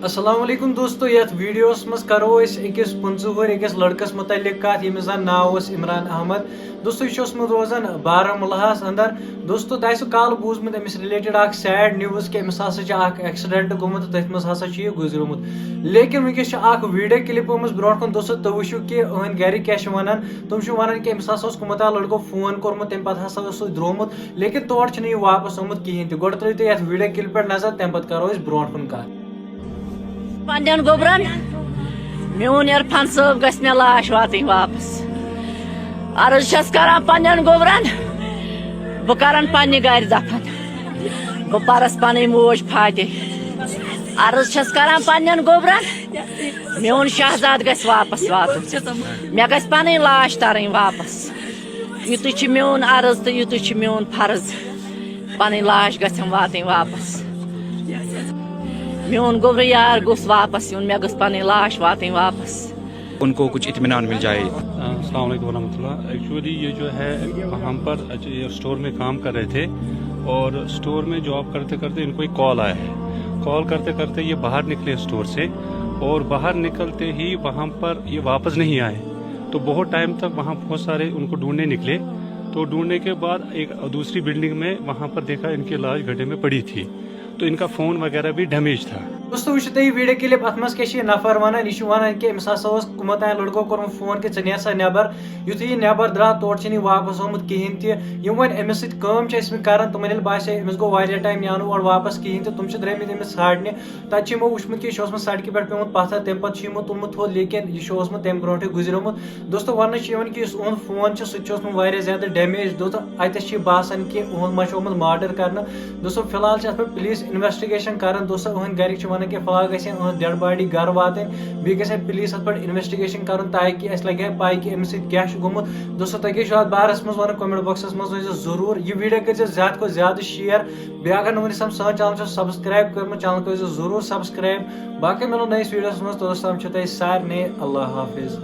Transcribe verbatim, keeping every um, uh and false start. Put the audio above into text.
السلام علیکم دوستو، یتھ ویڈیوس منٛز کرو أسۍ أکِس پٕنٛژٕہ وُہٕرۍ أکِس لڑکس متعلق کتھ، ییٚمِس زن ناو اوس عمران احمد۔ دوستو، یہِ چھُ اوسمُت روزان بارہمولہس اندر۔ دوستو، تۄہہِ آسِوٕ کالہٕ بوٗزمُت أمِس related اکھ sad news کہِ أمِس ہسا چھِ اکھ accident گوٚمُت تہٕ تٔتھۍ منٛز ہسا چھُ یہِ گُزریومُت۔ لیکن وٕنکیٚس چھِ اکھ video clip آمٕژ برونٛٹھ کُن۔ دوستو، تُہۍ وٕچھِو کہِ أہنٛدۍ گرِکۍ کیٛاہ چھِ ونان۔ تِم چھِ ونان کہِ أمِس ہسا اوس کُمتا لڑکو فون کوٚرمُت، تمہِ پتہٕ ہسا اوس سُہ درٛومُت۔ لیکن تور چھُنہٕ یہِ واپس آمُت کِہیٖنۍ تہِ۔ گۄڈٕ ترٲیِو تُہۍ یَتھ video clip پٮ۪ٹھ نظر، تَمہِ پَتہٕ کَرو أسۍ برونٛٹھ کُن کَتھ۔ پننٮ۪ن گوٚبرَن، میون عرفان صٲب گژھِ مےٚ لاش واتٕنۍ واپس۔ عرض چھَس کران پننٮ۪ن گوٚبرَن، بہٕ کرن پننہِ گرِ دفن۔ بہٕ پرس پنٕنۍ موج فاتح۔ عرض چھَس کران پننٮ۪ن گوٚبرَن، میون شہزاد گژھِ واپس واتُن۔ مےٚ گژھِ پنٕنۍ لاش ترٕنۍ واپس۔ یُتُے چھُ میون عرض تہٕ یُتُے چھُ میون فرض۔ پنٕنۍ لاش گژھٮ۪م واتٕنۍ واپس۔ میون گوٚبرٕ یار گوٚژھ واپس یُن، مےٚ گٔژھ پنٕنۍ لاش واتٕنۍ واپس۔ उनको कुछ इत्मीनान मिल जाए। السلام علیکم ورحمۃ اللہ۔ ایکچولی یہ جو ہے، ہم پر یہ اسٹور میں کام کر رہے تھے اور اسٹور میں جاب کرتے کرتے ان کو ایک کال آیا ہے۔ کال کرتے کرتے یہ باہر نکلے اسٹور سے اور باہر نکلتے ہی وہاں پر یہ واپس نہیں آئے۔ تو بہت ٹائم تک وہاں بہت سارے ان کو ڈھونڈنے نکلے۔ تو ڈھونڈنے کے بعد ایک دوسری بلڈنگ میں وہاں پر دیکھا ان کی لاش گڈھے میں پڑی تھی، تو ان کا فون وغیرہ بھی ڈیمیج تھا۔ دوستو، وٕچھِو تُہۍ یہِ video clip، اَتھ منٛز کیٛاہ چھِ یہِ نفر وَنان؟ یہِ چھُ وَنان کہِ أمِس ہسا اوس کُمتام لٔڑکو کوٚرمُت فون کہِ ژٕ نیر سا نٮ۪بر۔ یُتھُے یہِ نٮ۪بر درٛاو، تورٕ چھُنہٕ یہِ واپس آمُت کِہیٖنۍ تہِ۔ یِم وۄنۍ أمِس سۭتۍ کٲم چھِ ٲسمٕتۍ کران، تِمن ییٚلہِ باسے أمِس گوٚو واریاہ ٹایم، یہِ آو نہٕ اورٕ واپس کِہیٖنۍ تہِ، تِم چھِ درٛٲمٕتۍ أمِس ژھانٛڈنہِ۔ تَتہِ چھِ یِمو وٕچھمُت کہِ یہِ چھُ اوسمُت سڑکہِ پٮ۪ٹھ پیوٚمُت پتھر، تَمہِ پتہٕ چھُ یِمو تُلمُت تھوٚد، لیکن یہِ چھُ اوسمُت تَمہِ برونٛٹھٕے گُزریومُت۔ دوستو، وننہٕ چھُ یِوان کہِ یُس اُہُنٛد فون چھُ، سُہ تہِ چھُ اوسمُت واریاہ زیادٕ ڈیمیج۔ دوستو، اتٮ۪س چھُ یہِ باسان کہِ اُہُنٛد ما چھُ آمُت murder کرنہٕ۔ دوستو، فی الحال چھِ اتھ پٮ۪ٹھ پُلیٖس investigation کران۔ دوستو، اُہٕنٛدۍ گرِکۍ چھِ ونان کہِ فی الحال گژھِ اُہٕنٛز dead body گرٕ واتٕنۍ، بیٚیہِ گژھِ پُلیٖس اتھ پٮ۪ٹھ investigation کرُن، تاکہِ اسہِ لگہِ ہا پاے کہِ أمِس سۭتۍ کیٛاہ چھُ گوٚمُت۔ دوستو، تۄہہِ کیٛاہ چھُ اتھ بارس منٛز ونُن؟ Comment boxس منٛز ؤنۍزیو ضروٗر۔ یہِ video کٔرۍزیو زیادٕ کھۄتہٕ زیادٕ share۔ بیٚیہِ اگر نہٕ وُنہِ سم سٲنۍ channel چھُ subscribe کٔرمٕژ، channel کٔرۍزیو ضروٗر subscribe۔ باقٕے مِلو نٔیِس ویٖڈیوَس منٛز، توٚتَس تام چھُو تۄہہِ سارنٕے اللہ حافظ۔